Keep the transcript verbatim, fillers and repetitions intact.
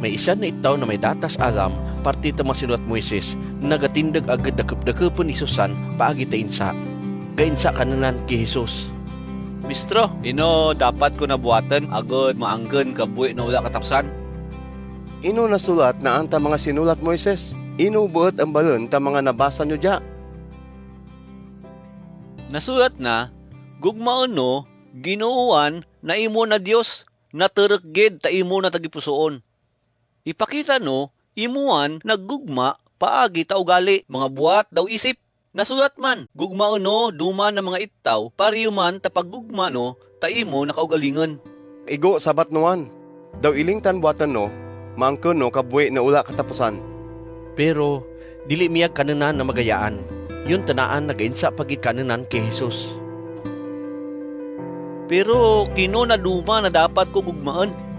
May isan na ittau na may datas Adam, parte ta mga sinulat Moises, na gatindeg a ged da kepdekepen i susan, paagi ta insa. Ga insa kananan ki Jesus. Mistro, ino dapat ko na buatan a ged maangken ka buik na ula katapesan? Ino na sulat na an ta mga sinulat Moises? Ino beet ang balen ta mga nabasa nyo dya? Na sulat na, gugmaen no, Ginoan, na imo na Dios, na terek ged ta imo na tagipusoon. Ipakita no, imoan na gugma paagi ta ugali, mga buat dau isip. Na sulat man, gugmaen no, duman na mga ittau, pariuman ta paggugma no, ta imo na kaugalingen. Igo sabat noan, dau ilingtan buatan no, maangken no ka buik na ula katapesan. Pero, dili miak kananan na magayaan, yun tanaan na ga insa paagi kananan ki Jesus. Pero, kino na duma na dapat ko gugmaen?